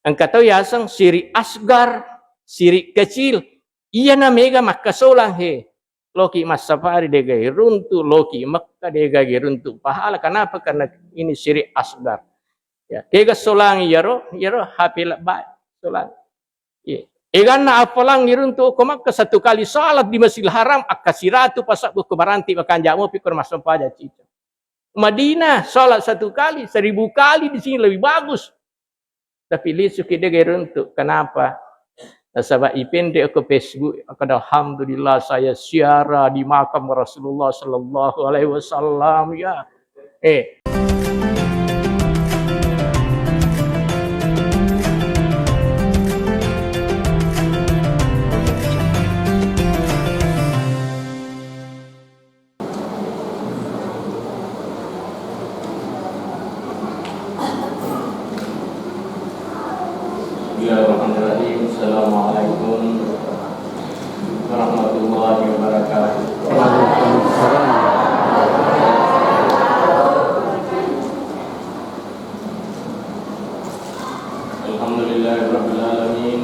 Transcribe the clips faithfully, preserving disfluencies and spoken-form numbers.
Engka tau yaseng syirik asgar, syirik kecil. Iyana mega makkasolang he. Loki massafari dega iruntu, loki Mekka dega iruntu pahala. Kenapa? Karena ini syirik asgar. Ya, kega solang iyaro, iyaro H P lebba solang. Iya. Eganna appalang iruntu ko Mekka satu kali salat di Masjidil Haram, akka siratu pasabbu ko maranti makanja mopi ko massempajang cicca. Madinah salat satu kali, seribu kali di sini lebih bagus. Tapi lisuki dega iruntu. Kenapa? Nasaba ipenre ko Facebook, kada alhamdulillah saya ziarah di makam Rasulullah sallallahu alaihi wasallam ya. Eh. Bismillahirrahmanirrahim. Assalamualaikum warahmatullahi wabarakatuh. Alhamdulillahirabbil alamin.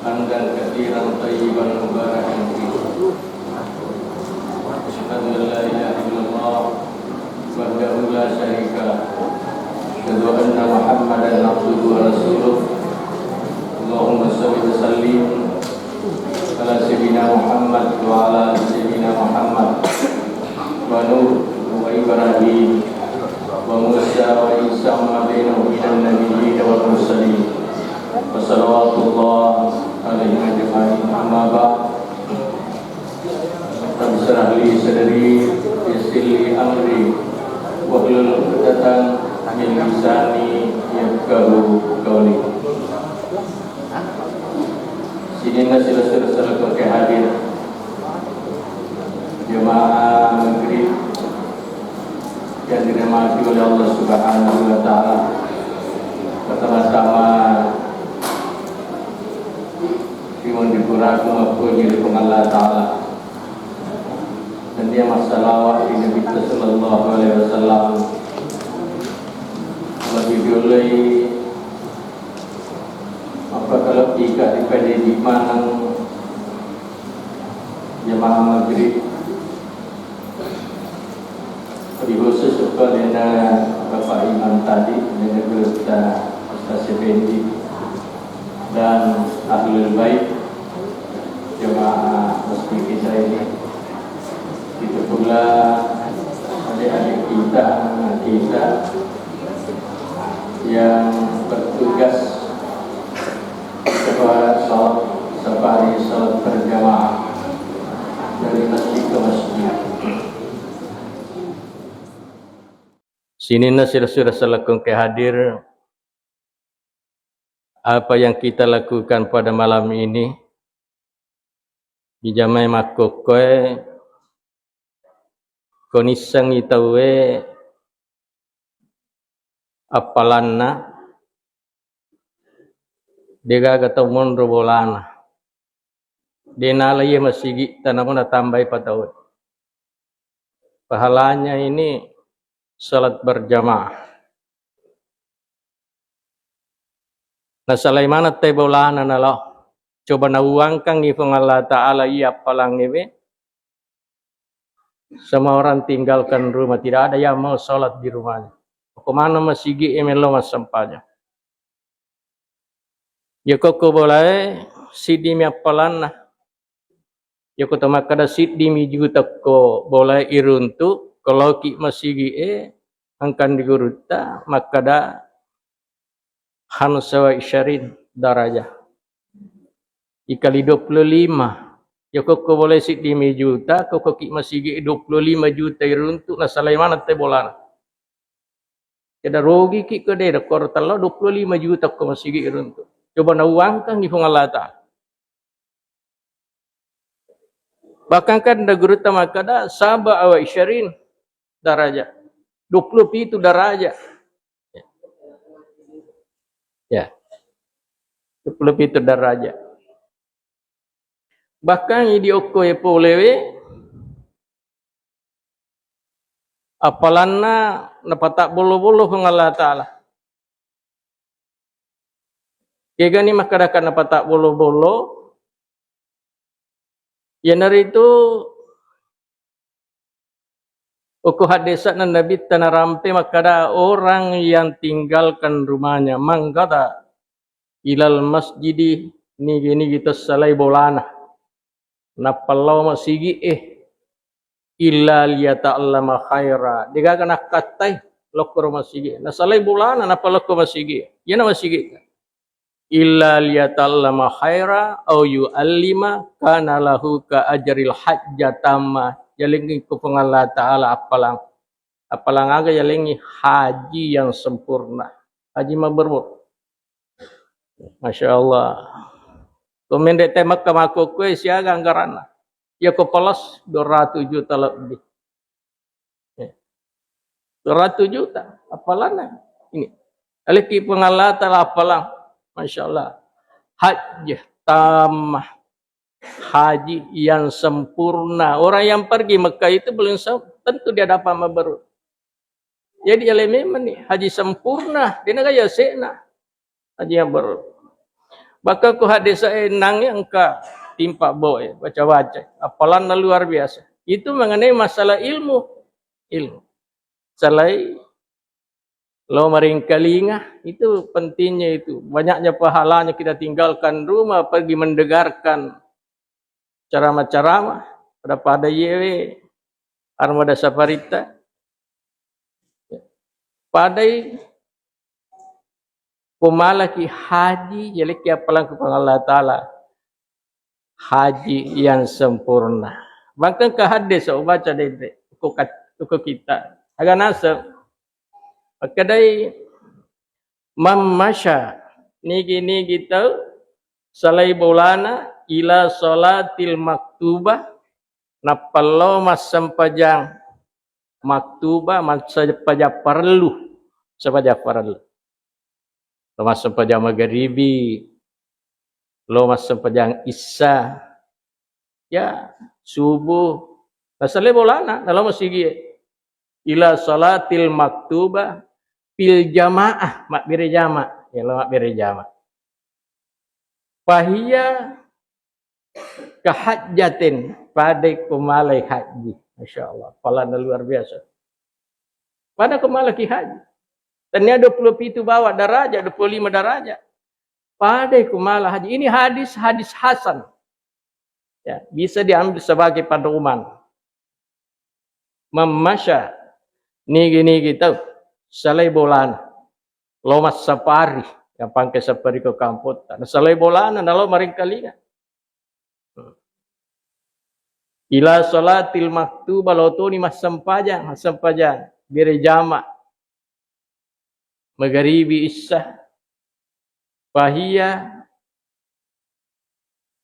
Hamdan katsiran thayyiban mubarakan fih. Asyhadu an la ilaha illallah wahdahu la syarika lah. Asyhadu anna Muhammadan abduhu wa rasuluh. Allahumma shalli wa sallim ala sayyidina Muhammad wa ala ali sayyidina Muhammad. Wa Nuh wa Ibrahim wa Musa wa Isa wa ma bainahum minan nabiyyin wal mursalin. Wa salawatullah alaihim ajma'in. Amma ba'd. Rabbi shrah li sadri, yassir li amri, wahlul 'uqdatam min lisani yafqahu qawli. Sininna silessureng salakongke hadir, jamaah maghrib yang dirahmati oleh Allah Subhanahu wa Ta'ala. Pertama-tama, Rimunri puraku mappuji ri Puang Allah Ta'ala. Nennia massalawat ri Nabitta sallallahu alaihi wasallam. Lebih diolai mappakalebbi ka ri pede di maneng jamaah maghrib. Lebih khusus kepada Bapak Imam tadi, dan juga kita Ustaz Effendi dan Ahlul Bait, jemaah masjid kita ini. Itu pula adik-adik kita, anak kita yang bertugas kepada salat, safari salat berjamaah dari masjid ke masjid. Sininna sira-sira salakongke hadir, apa yang kita lakukan pada malam ini, dijamai makkokkoe, ko nissengngi tauwe appalanna, degaga tau monro bolana. De nala iya masigi tanamo natambai patawe. Pahalanya ini salat berjamaah. Nasalai maneng tai bolana nalo. Coba nauwangkangngi Puang Allah Ta'ala iya appalangngewe. Semua orang tinggalkan rumah, tidak ada yang mau sholat di rumahnya. Ko maneng masigi e melo massempajang. Yako ko bolae siddi mi appalanna. Yako to makkada siddi mi juta ko bolae iruntu, ko laoki masigi e, engkang di gurutta makkada khamsa wa isyarin darajah. Ikali dua puluh lima. Yako ko bolae siddi mi juta, ko koki masigi dua puluh lima juta iruntu, nasalai maneng te bolana. Keda rogiki ko de, koro tello dua puluh lima juta ko masigi iruntu. Coba nauwangkangngi Puang Allah Ta'ala. Bahkan kan da gurutta makkada saba awa isyarin daraja. Dua puluh pitu daraja. Ya. Dua puluh pitu daraja. Bahkan idi okko e polewe, appalanna napatabbolo-bolo Puang Allah Ta'ala. Kegani makkadaka napatabbolo-bolo, iyanaritu okko haddese'na Nabitta narampe makkada, orang yang tinggalkan rumahnya, man ghada ilal masjidi, nigi-nigi tessalai bolana, nappa lao masigi'e, illa liyata'allama khaira, degaga nakkattai lokkoro masigi, nasalai bolana nappa lokko masigi, iyana masigi. Illa liyata'allama khaira au yu'allima kana lahu ka ajril hajjah tamma. Yalengngi ko Puang Allah Ta'ala appalang. Appalang aga yalengngi? Haji yang sempurna. Haji mabrur. Masya Allah. Ko menre te Mekka makkokkoe siaga anggaranna. Iya ko plus dua ratus juta lebih. Ya. Dua ratus juta appalanna. Ini. Aleki Puang Allah Ta'ala appalang. Masya Allah. Hajjah tamah. Haji yang sempurna. Orang yang pergi Mekah itu belum sem-, tentu dia dapat mabrur. Jadi, yale memang ni haji sempurna, de'na gaga yase'na. Haji yang ber-, bahkan ko haddese'e nang engka timpa boe, baca-baca. Appalanna luar biasa. Itu mengenai masalah ilmu. Ilmu. Salai lo maringkalinga, itu pentingnya itu. Banyaknya pahalanya kita tinggalkan rumah, pergi mendengarkan ceramah-ceramah, pada-pada yewe, armada saparitta. Padai ko malaki haji, yalekki appalang ko Puang Allah Ta'ala. Haji yang sempurna. Bahkan ke hadis, ubaca dede, uko kat-, uko kita. Aga naseng, makkedai, man masya, nigi-nigi tau salai bolana ila salatil maktubah, nappa lao massempajang maktubah, massempajang parellu, sempajang parellu. Lo massempajang magaribi, lo massempajang isya, ya, subuh. Nasalai bolana, nalo masigi. Ila salatil maktubah fil jamaah, mabbere jama. Ya, lo mabbere jama. Fahiya kahajjatin, padai ko malai haji. Masya Allah, pahalana luar biasa. Pada ko malaki haji. Tania dua puluh pitu bawa daraja, dua puluh lima daraja. Padai ko mala haji. Ini hadis, hadis hasan. Ya, bisa diambil sebagai pedoman. Man masya, nigi-nigi tau salai bolana, lo massapari, yang pangke sapari ko kampotta, nasalai bolana, nalo maringkalinga. Ila salatil maktuba, lo toni massempajang, massempajang bere jama. Magaribi, isya, fahiya,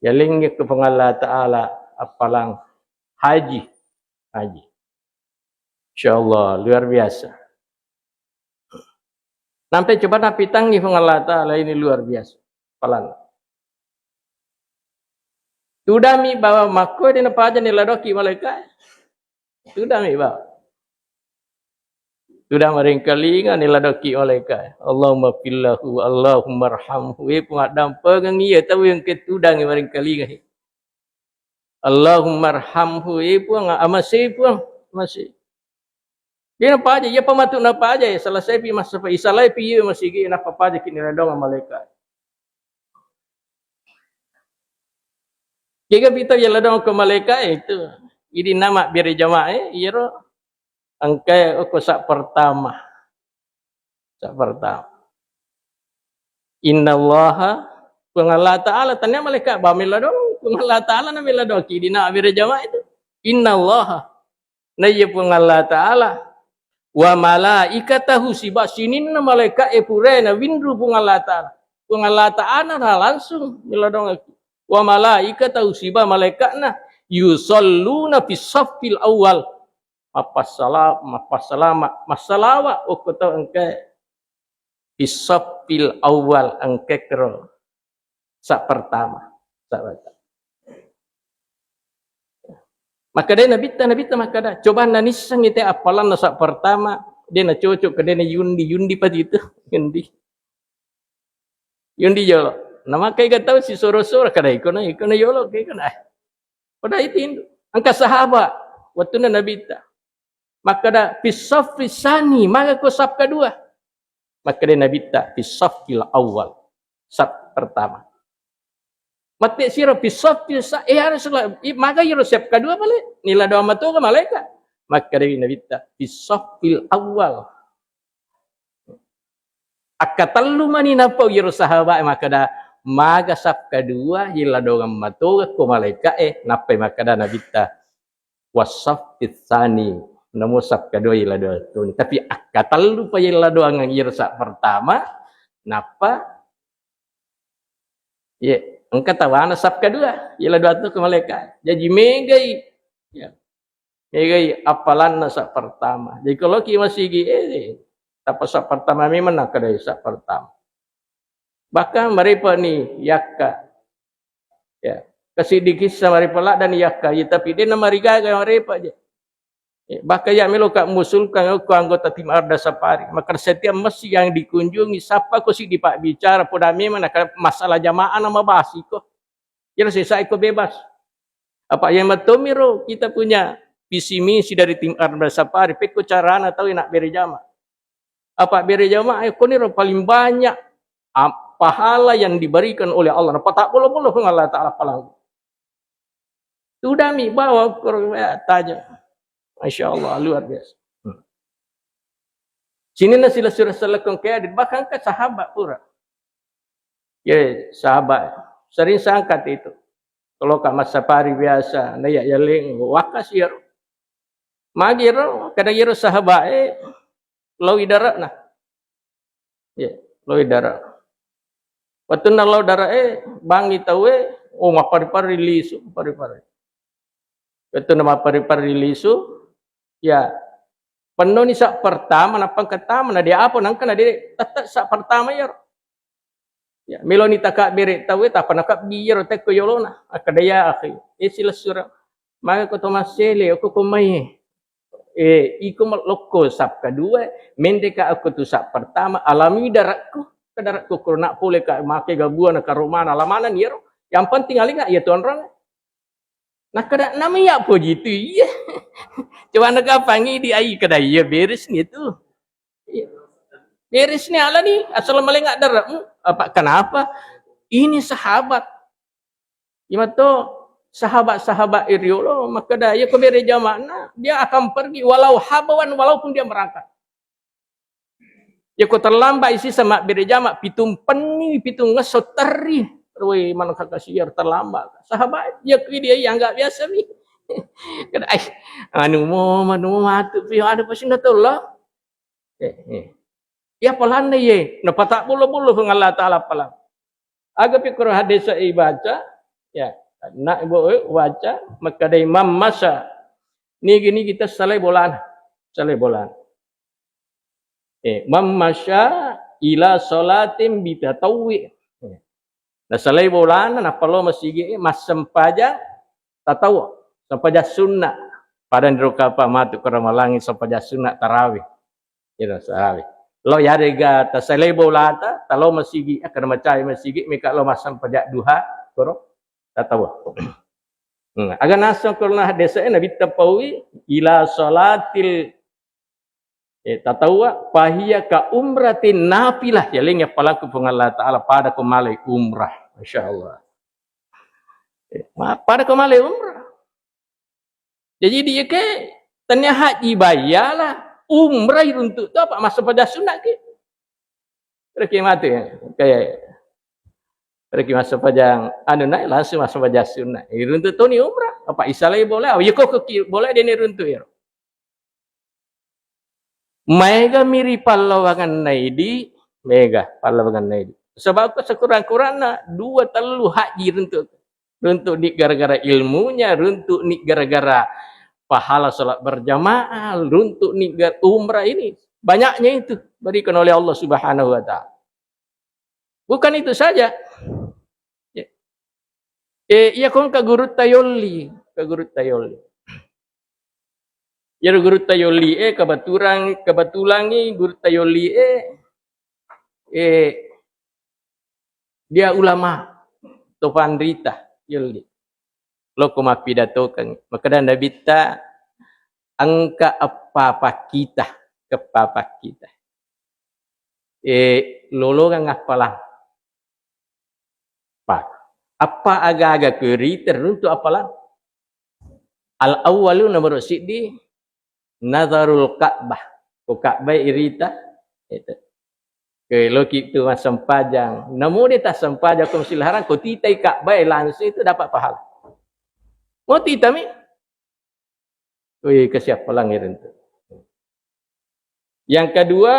yalengngi ko Puang Allah Ta'ala appalang haji. Haji. Insya Allah, luar biasa. Nampe coba napitangngi Puang Allah Ta'ala, ini luar biasa. Appalang. Tudami bawa makko de napaja ni ladoki malaikat. Tudami, Pak. Tudang maringkalinga ni ladoki malaika. Allahumma fillahu, Allahumma arhamhu. Eh, Puang, addampengengngi iya tau engka tudang maringkalinga. Allahumma arhamhu. Eh, Puang, amase, Puang. Amase. Dia napaja, iya pamatu napaja, ya, selesai pi masa, isalai pi iya masigi, napapajaki ni ladong malaika. Kega pita yala dong ko malaika itu. Idi nama bere jamaah, eh, iyaro engka okko sa pertama. Sa pertama. Innallaha, Puang Allah Ta'ala, tania malaika ba mela dong, Puang Allah Ta'ala na mela dong, kidi na bere jamaah itu. Innallaha, na iya Puang Allah Ta'ala, wa malaikatahu, siba sininna malaika e purae na winru Puang Allah Ta'ala. Puang Allah Ta'ala na langsung mela dong. Wa malaikatahu, siba malaikatna, yusalluna fis saffil awwal. Mappassala-, mappassalama-, massalawa okko tau engkae fis saffil awwal, engkae kero sa pertama. Sa pertama. Makkeda Nabitta, Nabitta makkeda, coba nanissengngi te appalanna sa pertama, de nacocok, kedena yundi, yundi pa itu, yundi. Yundi jolo. Namakai ga tau sisoro-soro kada iko na, iko na jolo ke kana. Pada itu indu. Engka sahaba, wettunna Nabitta. Makkada, "Fis saffi sani, maga ko saf kedua?" Makkada Nabitta, "Fis saffil awwal." Saf pertama. Mate siro, "Fis saffi sa-," eh, ya Rasulullah, i-, maga iro saf kedua pale? Nila doang matoga malaika. Makkada Nabitta, "Fis saffil awwal." Akkatellu mani napau iyaro sahabae makkeda, "Maga saf kedua yella doang matoga ko malaika'e?" Nappai makkeda Nabitta, "Was saffis tsani, namo saf kedua yella doang toni." Tapi akkatellu pa yella doang iyaro saf pertama, nappa ye engka tawana saf kedua yella doang to ko malaika. Jaji megai, ya. Megai appalanna saf pertama. Jadi, kalau ki masigi, eh, tappa saf pertama memang nakkeda saf pertama. Bahkan marepa ni yakka. Ya, kasiddi kissa marepa ladda ni yakka. Ya, tapi de namarigaga marepa je. Ya, bahkan ya melo ka musulkan ko anggota tim Arda Safari. Maka setiap masjid yang dikunjungi, sapa ko si di pak bicara, poda memang naka masalah jamaah nama basi ko. Iyaro sesa iko bebas. Apa yang matomiro kita punya visi misi dari tim Arda Safari, pekko carana tau nak bere jama. Apa bere jama, eh, koniro paling banyak, am-, pahala yang diberikan oleh Allah. Napa tak boleh-boleh Allah Ta'ala palang. Tudami bawa, ya, tanya. Masya Allah, luar biasa. Hmm. Sini nasi la surah salakon kaya, bahkan ke sahabat pura. Ya, sahabat. Sering sangkat itu. Kalau ka massafari biasa, na ya yaleng, wakas iyaro. Magi ro, kada iyaro sahabat, eh, lo idara na. Ya, lo idara. Waktu na lo dara, eh, bangi tau, eh, oh, mapari-pari lisu, mapari-pari. Waktu na mapari-pari lisu, ya, penno ni saf pertama, nappa ketama, na dia apa, nangka na dia, tetap saf pertama iyaro. Ya, meloni takabbere tauwe, tappa nakabbi iyaro tekko yolona. Akkeda, "Ya akhi, eh, silessureng. Maga ko to massele, okko ko mai. Eh, iko ma-, lokko saf kedua, mendeka okko tu saf pertama, alami darakku, ke darakku ko nak pole ka make gabuana karomana, alamana ni iyaro. Yang penting alinga iya tuanrang." Nakkeda, "Nami ya poji tu iya." Coba nagapangi di ai kada iya beres ni tu. Iya. Beres ni ala ni, asal malenga dara. Hmm, apa, kenapa? Ini sahabat. Imato sahabat-sahabat iriolo, makkeda, "Ya ko bere jama'na, dia akan pergi walau habawan, walaupun dia merangkak." Ya ko terlambat isi sama bere jama, pitung penni, pitung ngesso terri. Woi, mana kakak siar terlambat. Sahabat, ya ko dia yang nggak biasa mi. Kada, ai, anu mo, anu mo matu, pi, ada pasti nggak tahu lah. Eh, eh. Iya palanna iye, napata bolo-bolo Puang Allah Ta'ala palang. Aga pikkoro hadese ibaca, ya, na ibu, eh, waca, makkeda Imam Masa. Nigi-nigi tassalai bolana, salai bolana. Eh, "Man masya ila salatin bitatawwi." Eh. Nasalai bolana, nappa lo masigi, eh, massempajang tatawwa, sempajang sunna. Pada niro kapa matu ke Ramalangi sempajang sunna tarawih. Iyaro tarawih. Lo yarega tasalai bolata, talo masigi, akkana macai masigi, mika lo massempajang duha, koro tatawwa. Hmm, aga naseng koro na hadese, eh, Nabitta paui, ila salatil, eh, tatawwa, fahiya ka umratin nafilah, yalengngi appalakku Puang Allah Ta'ala, pada ko malai umrah. Masya Allah. Eh, ma-, pada ko malai umrah. Jaji, di ke tania haji bayala, umrah iruntu tu apa massempajang sunna ke. Reki mati, kayak reki massempajang anu naik langsung massempajang sunna. Iruntu toni umrah, apa isalai boleh? Oh, iya kok ke boleh dia ni runtu ya. Maega miri pallawangan naidi, mega pallawangan naidi. Sebab ke sekurang-kurangnya dua tellu haji runtu. Runtu ni gara-gara ilmunya, runtu ni gara-gara pahala salat berjamaah, runtu ni gar-, umrah ini. Banyaknya itu berikan oleh Allah Subhanahu wa Ta'ala. Bukan itu saja. Ya. Eh, iya kong ka gurutta yolli, ka gurutta yolli. Iyaro gurutta yolli, eh, kebetulan, kebetulangi gurutta yolli, eh, eh, Dia ulama, to panrita, yolli. Loko mappidatokeng. Makkeda Nabitta, engka eppa pakkita, keppa pakkita. Eh, lolongeng appalang. Pa. Appa aga-aga kuri teruntu appalang. Al-awwalu, nomor siddi, nazarul Ka'bah. Ko Ka'bah irita, itu. Ke loki tu massempajang. Namo de tassempajang ko Masjidil Haram, ko titai Ka'bah langsung itu dapat pahala. Mau titami? Wih, kasiappalang itu. Yang kedua,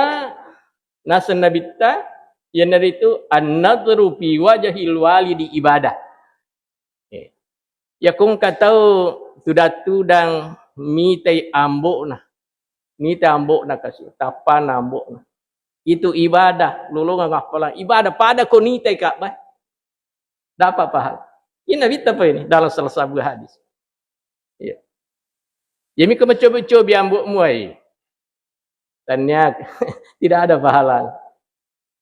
naseng Nabitta, iyanaritu an-nadru fi wajhil walidi ibadah. Eh. Ya kung katau tudang-tudang mitai ambo'na. Mitai ambo'na kasi, tappana ambo'na. Itu ibadah, lolongeng appalang. Ibadah pada ko nitai Ka'bah. Dapat pahala. Ini Nabitta apa ini? Dalam salah satu hadis. Iya. Jadi ko mencoba-coba ambo'mu ai. Tania tidak ada pahala.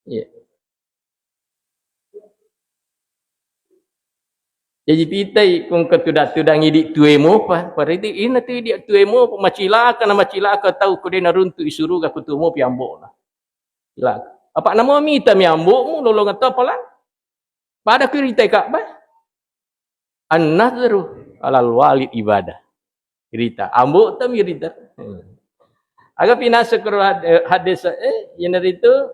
Iya. Jadi titai kung ke tudang-tudang idi tue mopa, berarti ina tu idi tue mopa, macilaka na macilaka tau ko de naruntu i suruga ko tuo mopi ambo'na. Cilaka. Apa namo mita mi ambo'mu lolongeng to appalang? Pada ku rita Ka'bah. An-nadru alal walid ibadah. Rita. Ambo'ta mi rita. Hmm. Aga pinaseng ko had-, eh, hadis, eh, iyanaritu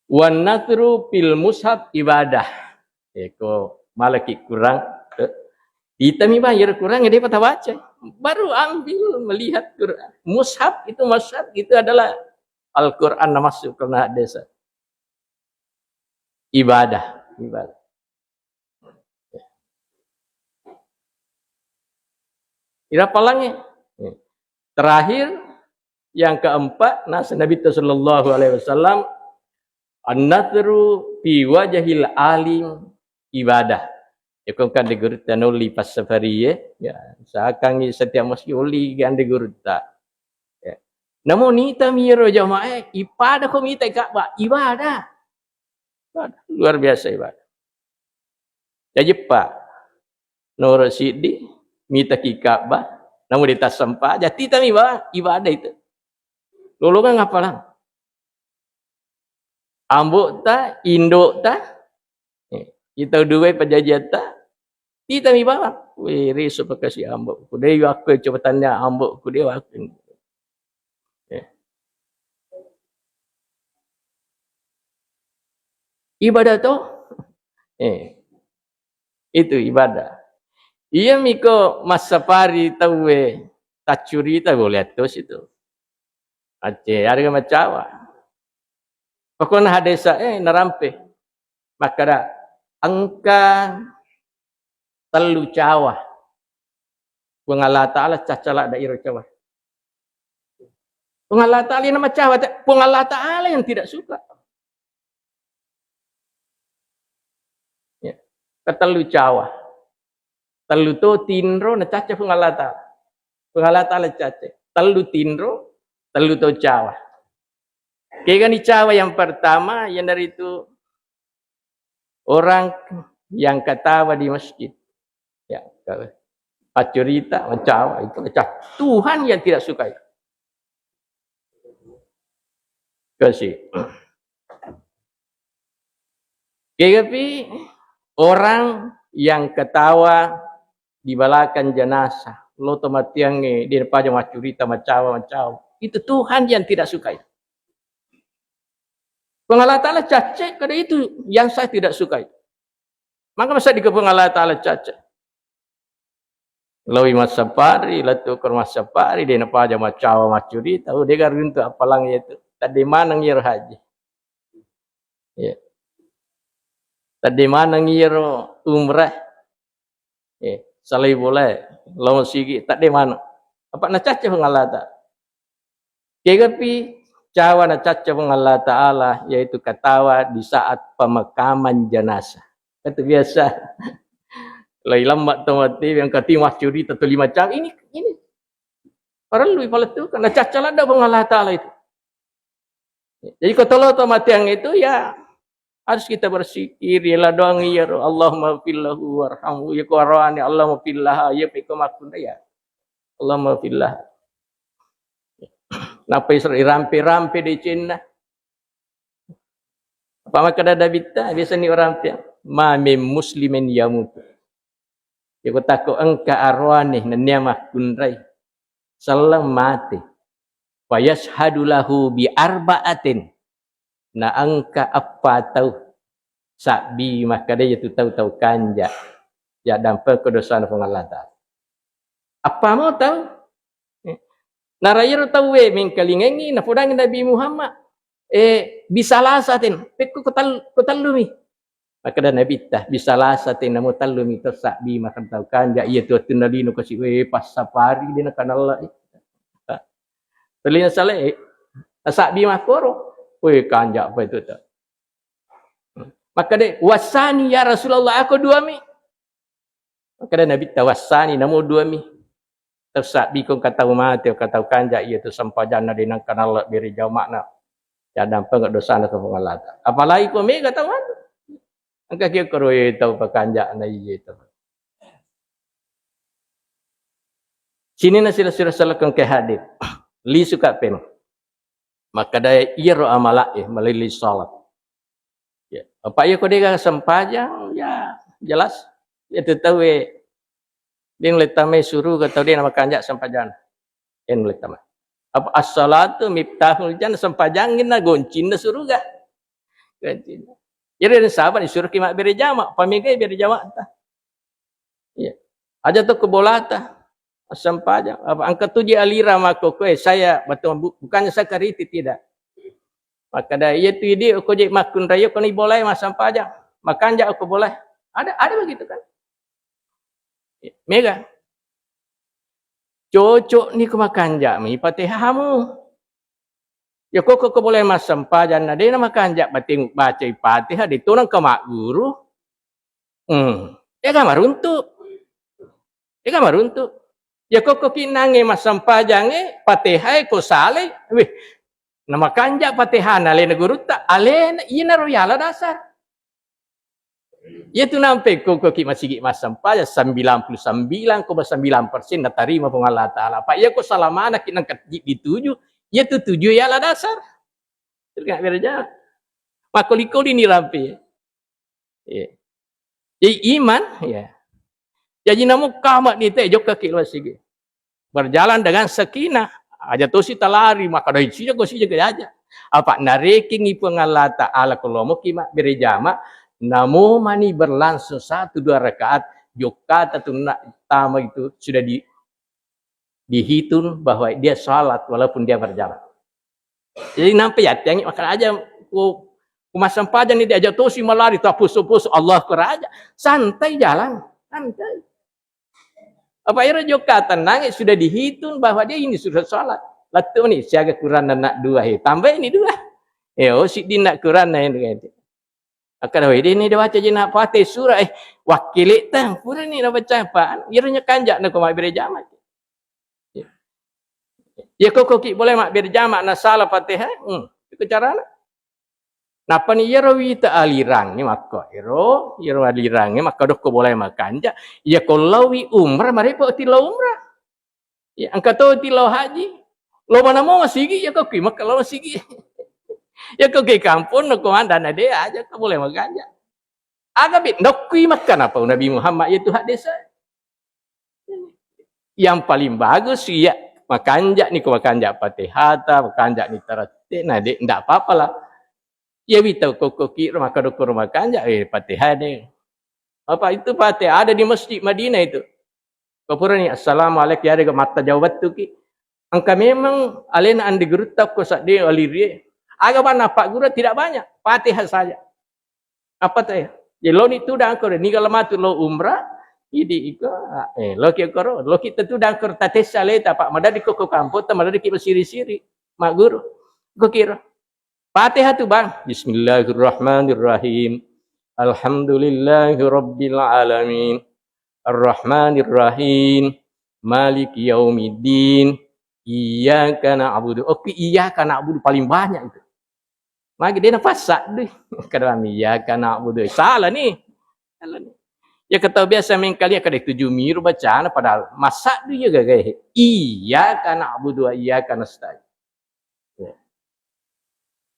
wan nadru fil mushaf ibadah. Eko malaki Quran, eh, itami bayar Quran, de patabaca. Baru ambil melihat Quran. Mushaf itu, mushaf itu adalah Al-Quran na masuk ke desa. Ibadah, ibadah. Ira palangi. Terakhir, yang keempat, naseng Nabi sallallahu alaihi wasallam, an-nadru fi wajhil alim ibadah. Ya, ko kan de gurutta nolli passafari, ya. Ya, sakangi setiap masjid olli kan de gurutta. Ya. Namo nita miro jamaah, ipada ko mita Ka'bah, ibadah. Ibadah. Luar biasa ibadah. Jajeppa. Noro siddi, mitaki Ka'bah, namo de tassempajang, titami ba-, ibadah itu. Lolongeng appalang. Ambo'ta, indo'ta, eh, kita dua pajajiatta, titami bawang. Weh, reso pakasi ambo. Ku de wakko coba tanya ambo, ku de wakko. Eh. Ibadah to? Eh. Itu ibadah. Iya miko massapari tauwe taccurita boleh tos itu. Acce, harga macawa. Pokokna hadesa, eh, narampe. Makkada, engka tellu cawa. Puang Allah Ta'ala cacala dairo cawa. Puang Allah Ta'ala yang macawa, Puang Allah Ta'ala yang tidak suka. Ya. Ketellu cawa. Tellu to tinro na caca Puang Allah Ta'ala. Puang Allah Ta'ala caca. Tellu tinro, tellu to cawa. Kegani cawa yang pertama, yang dari itu orang yang ketawa di masjid. Ya, kalau paccurita, mencawa, itu ca-, Tuhan yang tidak suka itu. Kasi. Kegapi orang yang ketawa di belakang jenazah, lo to matiangnge, dia paja maccurita, mencawa, mencawa. Itu Tuhan yang tidak suka itu. Puang Allah Ta'ala caca, kada itu yang saya tidak suka itu. Maka masa di Puang Allah Ta'ala caca. Lawi massapari, latu ke rumah sapari, de napaja macawa maccurita, oh, de garuntu appalang itu. Tadi maneng iyaro haji. Ya. Tadi maneng iyaro umrah. Eh, salai boleh, lawan sigi, tak de maneng. Apa nacacca Puang Allah Ta'ala. Kegapi cawa nacacca Puang Allah Ta'ala, yaitu ketawa di saat pemakaman jenazah. Itu biasa. Lai lambat to mati, yang kati maccurita tu lima jam. Ini, ini. Parellui palettukeng, nacacca ladde Puang Allah Ta'ala itu. Jadi, ko tolo to mateang itu, ya, harus kita bersikir, ya, la doang iya ro, Allahumma fillahu warhamhu, ya, ko aroane, Allahumma fillah, ya, peko makkunda, ya, Allahumma fillah. Nappa isra irampe-rampe decenna. Apa makkeda Nabitta, biasani orang piang, "Ma min muslimin yamutu." Yako takko engka aroane nennia makkunrai, selleng mate. Fa yashhadu lahu bi arba'atin. Na engka eppa tau sabbi makkeda, iya tu tau, tau kanja. Ya dampengko dosana Puang Allah Ta'ala. Eppa mo tau. Nara iyaro tauwe mengkalingengi napodangi Nabi Muhammad, eh, bisalasatin, pekko ko tal-, ko tellumi. Makkeda Nabitta, bisalasatin, namo tellumi to sabbi makkeda tau kanja, iya tu wettunna lino kasi, we, passapari de nakanalla. Tellina sale, eh, sabbi makkoro, we, kanja apa itu to. Makkeda, wasani ya Rasulullah, ako duami. Makkeda Nabitta, wassani, namo duami. Tau sabbi ko engka tau mate, engka tau kanja, iya tu sempajanna de nengka nalla bere jama'na. Ya dampengeng dosana ke Puang Allah Ta'ala. Apalagi ko mega tau anu. Engka ki koro, eh, tau pakanja'na iya tu. Sininna sila-sila salakeng ke hadis. Lisu ka peno. Makkeda iyaro amala'e, malili salat. Ya, apa iya ko dega sempajang, ya jelas. Ya tu tauwe, de nulle tamai suruga tau de namakanja sempajang. De nulle tamai. Apa as-salatu miftahul jannah, sempajang na goncinna suruga. Goncinna. Jadi, ada sahabat disuruh ki mabbere jama, pamegai bere jama ta. Iya. Aja to ko bolata. Assempajang. Apa engka tuji alira makkokkoe, saya betul bu-, bukannya saya kritik, tidak. Makkeda, iya tu idi ko je makkunrai ko ni bolai massempajang. Makanja ko bolai. Ada, ada begitu kan? Mega. Cocok ni ko makanja mi Fatihamu. Ya ko ko bolai massempajang na de namakanja batengu bacai Fatiha de tonang ke magguru. Hmm. Ega maruntu. Ega maruntu. Ya kokko ki nange massempajange, Fatihah e ko salai, weh, namakanja Fatihana alena gurutta, alena, iyanaro yala dasar. Iya tu nampe kokko ki masigi massempajang, sembilan puluh sembilan koma sembilan persen natarima Puang Allah Ta'ala. Apa iya ko salamana ki nangka dituju, iya tu tuju yala dasar. Terus nggak beda jauh. Makko likoli ni rampe. Iya. Jadi iman, ya. Jaji namo kama ni te jokka ki lo sigi. Berjalan dengan sakinah. Aja tosi talari, maka doi sija ko sija ke aja. Apa nareking i Puang Allah Ta'ala ko lomo ki mabbere jama, namo mani berlangsung satu dua rakaat, jokka tatunna tama itu sudah di dihitung bahwa dia salat walaupun dia berjalan. Jadi nampe yatteangngi makkeda aja ku, ku massempajang ni diaja tosi malari tappusu-pusu Allah kuraja. Santai jalan, santai. Apa ero jokka tennangnge sudah dihitung bahwa dia ini sudah salat. Lettu ni siaga Quran anak dua he, tambahi ni dua. Eh, oh, siddinna Quran na. Akkeda, "Wede ni dewaca jena pate sura, eh, wakkele ta, pura ni nabaca apa?" Anu, iyaro nya kanja na ko mabbere jama. Ya ko ko ki boleh mabbere jama na sala Fatihah, hmm, itu carana. Nappa ni iyaro wita alirang ni makko ero, iyaro alirang ni makko dokko boleh makanja. Ya ko lawi umrah, marepo ti lo umrah. Ya, engka to ti lao haji. Lo mana mau masigi, ya ko kui Mekka lo masigi. Ya ko kui kampung, no ko anda na de aja ko boleh makanja. Aga bit, no kui Mekka napa Nabi Muhammad ya tu hadis. Yang paling bagus ya makanja ni ko makanja Fatihata, makanja ni tarate, na de ndak apa-apa lah. Ya wita ko ko ki rumah kadokko rumah kanja, eh, Fatihah de. Apa itu Fatihah ada di masjid Madinah itu. Ko purani, "Assalamualaikum," ya, de' matta jawab tu ki. Engka memang alena andi gurutta ko sadde alirie. Aga bana Pak Guru tidak banyak, Fatihah saja. Apa teh? Jadi lo ni tudang ko ni kalau matu lo umrah, idi iko, ah, eh, lo ki koro, lo ki tudang ko tatessa leta Pak, madadi ko ko kampung, ta madadi ki basiri-siri, Mak Guru. Ko kira. Fatihah tu bang. Bismillahirrahmanirrahim. Alhamdulillahirabbil alamin. Arrahmanirrahim. Maliki yaumiddin. Iyyaka na'budu. Oke, iyyaka na'budu paling banyak itu. Magi de' napassaddui. Kadang iyyaka na'budu. Salah ni. Salah ni. Ya, kata biasa mengkali kada tuju miru bacana, padahal massaddu iya gagae. Iyyaka na'budu wa iyyaka nasta'in. Ya.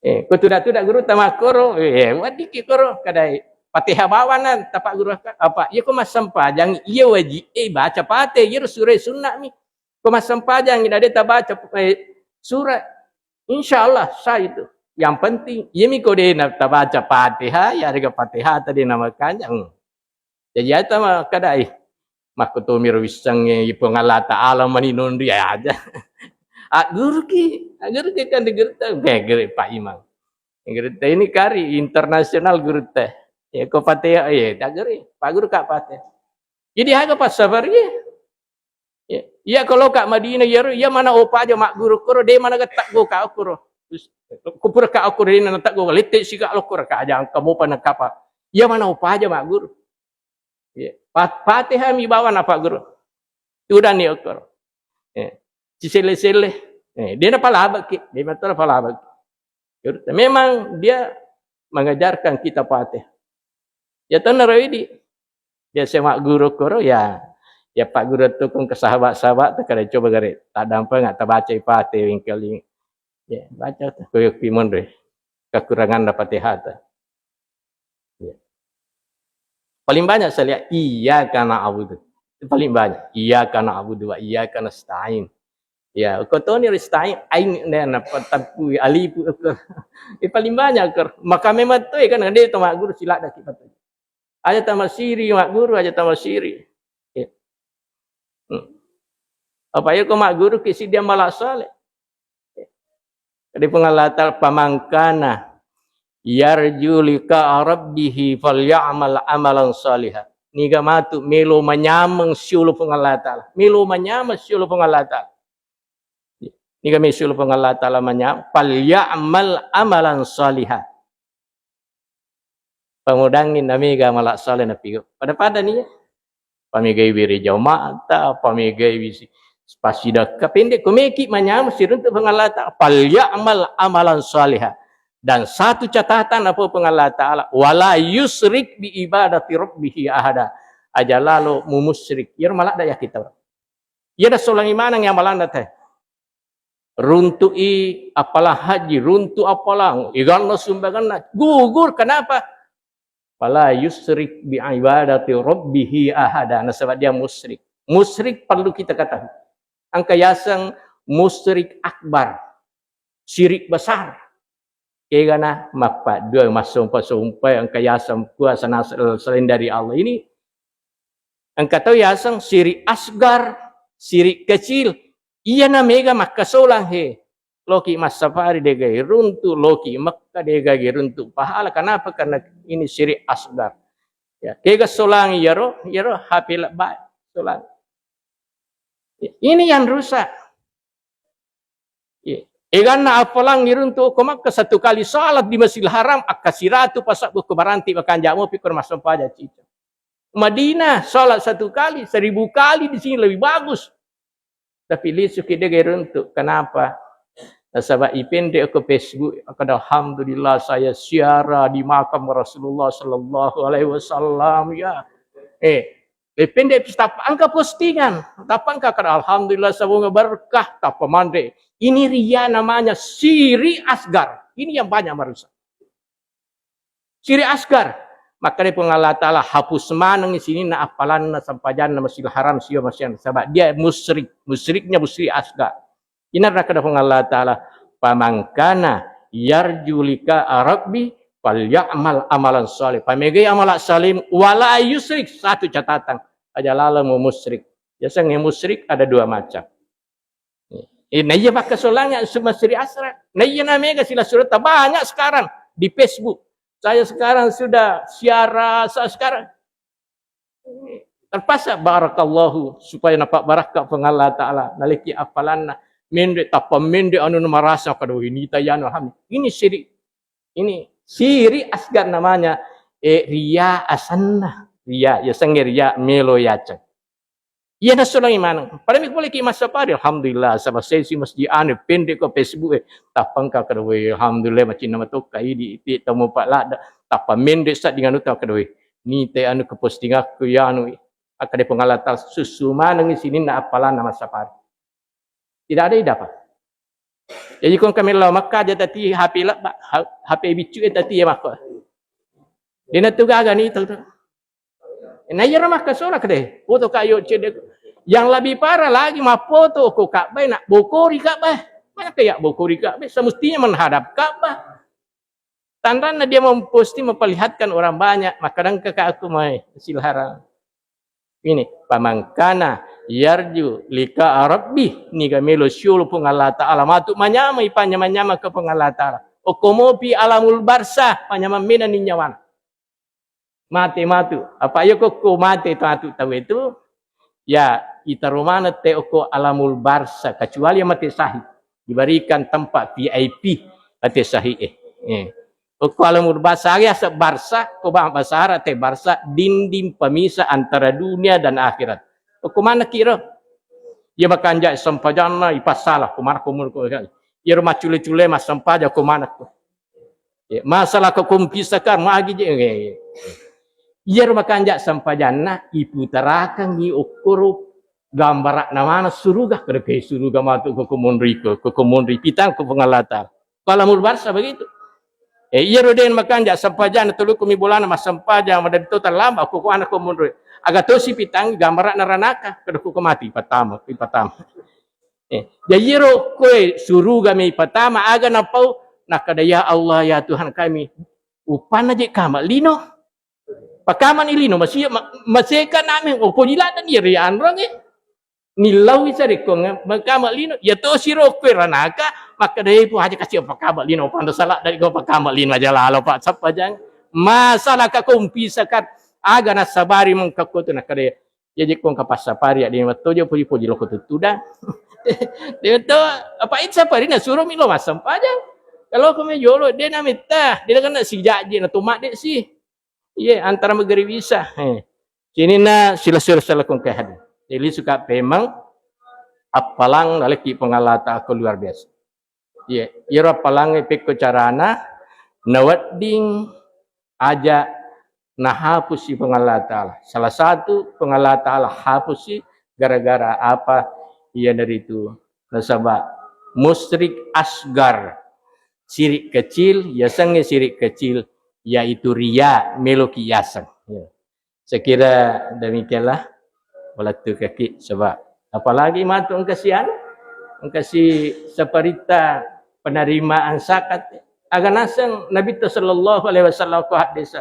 Eh, ko tuda-tuda guru tamakkoro, eh, weddikki koro, kadai Fatihah bawanna, tapak guru apa? Iya ko massempajang, iya wajib, eh, baca Fatihah, iya sura sunna mi. Ko massempajang, ida de' tabaca, eh, sura, insya Allah sah itu. Yang penting, iya mi ko de' na tabaca Fatihah, ya harga Fatihah tadi nama kanjang. Jaji ata makkadai, makkutomiro wissengnge Puang Allah Ta'ala mani nonri aja. Agguruki, agguruki kan di gurutta, oke, guru Pak Imam. Gurutta ini kari internasional gurutta. Ya, ko Fatihah, iya, tak guru, Pak Guru Kak Fatihah. Jadi aga pas safari, ya. Ya, iya, kalau Kak Madinah, ya, iya mana opa aja mak guru koro, de' mana getak go Kak okoro. Terus, kupura Kak okoro, de' na tak go, lette sika lokoro, Kak aja angka mopa na kapa. Iya mana opa aja mak guru. Iya. Fa-, Fatihah mi bawa napa guru. Tudang ni okoro. Eh, siselle-selle. Eh, de' napalabeki, de' mato napalabeki. Guru, memang dia mengajarkan kita Fatihah. Ya, tonna rawidi. Biasa mak guru koro, ya, ya Pak Guru tu kong ke sahabat-sahabat, tak ada coba gare. Tak dampeng, tak baca Fatihah wingkali. Ya, baca tu. Koyo pimonre. Kekurangan dapat Fatihah tu. Ya. Paling banyak saya lihat, iyyaka na'budu. Itu paling banyak. Iyyaka na'budu wa iyyaka nasta'in. Ya, ko toni nasta'in, ain ne na patampu alifu. Eh, paling banyak kor. Maka memang tu, ya, kan, de' to mak guru sila daki patu. Aja tama siri, mak guru, aja tama siri. Ya. Hmm. Apa ya ko mak guru ki si dia malah saleh. Jadi Puang Allah Ta'ala, "Faman kana yarju liqa rabbihi falya'mal amalan saliha." Niga matu melo manyameng siolo Puang Allah Ta'ala. Melo manyameng siolo Puang Allah Ta'ala. Niga melo siolo Puang Allah Ta'ala manyameng, "Falya'mal amalan saliha." Pamudangngi namega amala saleh napigau. Pada-pada ni ya. Pamegai wiri jamaata, pamegai wisi pasidakka. Pendek, ko meki manyameng siruntu Puang Allah Ta'ala. "Falya'mal amalan saliha." Dan satu catatan apa Puang Allah Ta'ala, "Wala yusrik bi ibadati rabbihi ahada." Aja lalo mumusrik. Iyaro maladda ya kita. Iya da solangi maneng ya malanda teh. Runtu'i appalang haji, runtu' appalang, iganna sumbanganna, gugur. Kenapa? "Fala yusrik bi ibadati rabbihi ahada." Nasaba dia musyrik. Musyrik perlu kita ketahui. Engka yaseng musyrik akbar, syirik besar. Kegana mappaddua, massompa-sompa, engka yaseng kuasa nas-, selain dari Allah. Ini engka tau yaseng syirik asgar, syirik kecil. Iyana mega makkasolang he. Loki massafari dega iruntu, loki Mekka dega iruntu pahala. Kenapa? Karena ini syirik asgar. Ya, kega solang iyaro, iyaro H P lebba solang. Ya, ini yang rusak. Ya. Eganna appalang iruntu ko Mekka satu kali salat di Masjidil Haram, akka siratu pasabbu ko maranti makanja mopi ko massempajang cica. Madinah salat satu kali, seribu kali di sini lebih bagus. Tapi lisu ki dega iruntu. Kenapa? Nasaba ipenre ko Facebook, kada, "Alhamdulillah, saya ziarah di makam Rasulullah sallallahu alaihi wasallam, ya." Eh, ipenre tappa engka postingan, tappa engka kada, "Alhamdulillah, semoga berkah," tappa manre. Ini ria namanya, syirik asgar. Ini yang banyak merusak. Syirik asgar. Makanya Puang Allah Ta'ala hapus maneng sininna appalanna, sempajanna Masjidil Haram, sio masian. Sebab dia musyrik. Musyriknya musyrik asgar. Inarna kada Puang Allah Ta'ala, "Faman kana yarju liqa rabbi falya'mal amalan salih." Pamegai amala salim, wala yusrik, satu catatan. Aja lalo mu musyrik. Biasanya musyrik ada dua macam. Eh, naiya makkasolanga summa siri asra. Naiya na mega sila surata banyak sekarang di Facebook. Saya sekarang sudah siara, saya sekarang terpaksa barakallahu supaya napa barakka Puang Allah Ta'ala. Naleki appalanna. Mende tappa mende anu marasa kada ini tayana ham. Ini siri. Ini siri asgar namanya. Eh, ria asanna. Ria, ya senge ria melo yaceng. Iya nassolangi maneng. Pada mi poleki massapari, alhamdulillah, selesai si masjid anu, pendek ko Facebook e. Tappa engka kada, weh, alhamdulillah, macinna matokka idi, ti temu pak ladda. Tappa mende sa dengan uta kada, weh. Ni te anu ke postingakku ya anu, akkade Puang Allah Taala, susu maneng sininna appalanna massapari. Tidak ada idapa. Jadi kong kami lao makkaja tati H P lebba, H P biccu e tati ya makko. Dena tu gaga ni tu. Na iyaro makkasola kede, foto ka yo cedde. Yang lebih parah lagi, mappoto ko Ka'bah, nak bokori Ka'bah. Mana kayak bokori Ka'bah, semestinya menghadap Ka'bah. Tanranna dia memposting, memperlihatkan orang banyak, maka dangka ka aku mai silahara. Ini, pamangkana yarju lika Rabbi, niga melo siolo Puang Allah Ta'ala, matu manyamai, panyama-nyama ke Puang Allah Ta'ala. Okomopi alamul barsa, panyama mena ninyawana. Mate matu. Apa iya kokko mate matu tau itu, ya, itaro maneng te okko alamul barsa, kecuali yang mate sahih. Diberikan tempat V I P mate sahih e. Eh. Okko alamul barsa, aga yaseng barsa, ko ba-, bahasa Arab te barsa, dinding pemisah antara dunia dan akhirat. Okko maneng kiro? Iya makanja sempajanna, ipassala, ko maneng ko mun ko. Iyaro maccule-cule massempajang ko maneng ko. Ya, masalah ko kompi sakar, magi je, eh. Iyaro makanja sempajanna, iputarakangngi okkoro gambarakna maneng suruga, kada ke suruga matu ko komonri ko, ko komonri pitang ko Puang Allah Ta'ala. Ko alamul barsa begitu. Eh, iyaro den makanja sempajanna tolukumi bolana massempajang, madadi to talamba ko, ko anak komonri. Aga tosi pitang gambarakna ranaka, kada ko mati, patama, ipatama. Eh, jadi ro koe suruga mi patama aga napau, nakada, "Ya Allah, ya Tuhan kami, upana je kama lino." Pakama ni lino, masih ma-, maseka name, oh, pojila dan iri anrong, eh. Nilau isa rekong, eh, makama lino, ya to siro koe ranaka, makada, "Eh, pu aja kasih pakama lino, panda salah dari kau pakama lino aja lalo, Pak, sapa jang." Masalah ka kompi sakat, aga nasabari mengkakko tu nakada, Jaji ko engka passapari, ya, de' metto je poji-poji loko tuttuda. De' metto, apa, it sapari nasuro mi lo massempajang. Kalau ko me jolo, de' na metta, de' na kena sijaji na to madde si. Iye, antara maghrib isya. Eh. Sininna sila-sila salakon ke hadis. Jadi suka pemang appalang lalaki pengalata aku luar biasa. Iya, iyaro appalangnge pekko carana nawedding aja nahapusi Puang Allah Ta'ala. Salah satu Puang Allah Ta'ala hapusi gara-gara apa? Iyanaritu nasaba musyrik asgar, syirik kecil, yasengnge syirik kecil, yaitu riya, meloki yaseng. Ya. Saya kira demikianlah, walattu kaki, sebab apalagi matu engkasi anu, engkasi seperita penerimaan zakat. Aga naseng Nabi sallallahu alaihi wasallam ko hadis,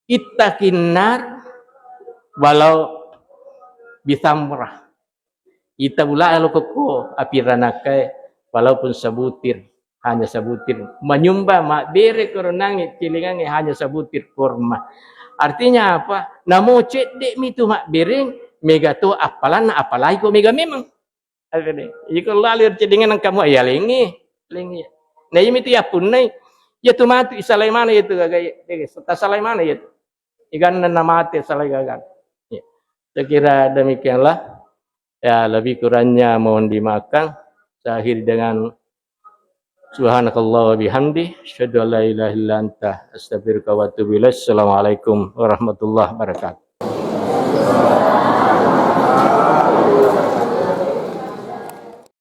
"Ittaqin nar walau bitamrah." Ita ula lokokko api ranakae, walaupun sebutir, hanya sebutir. Menyumbang mabbere koronangnge, cilingangnge hanya sebutir korma. Artinya apa? Namo cedde' mi tu mabbereng, mega to appalanna, apalagi ko mega memang. Iko lalir ceddengan kamu ya lengi, lengi. Nah, imi tu ya punnai. Ya tu matu isalai mana ya tu gagai, eh, serta salai mana ya tu. Ikan na mate salai gagan. Ya. Saya kira demikianlah. Ya, lebih kurangnya mohon dimaafkan. Saya akhiri dengan subhanakallah wa bihamdi, asyhadu an la ilaha illa anta, astaghfiruka wa atubu ilaik. Assalamualaikum warahmatullahi wabarakatuh.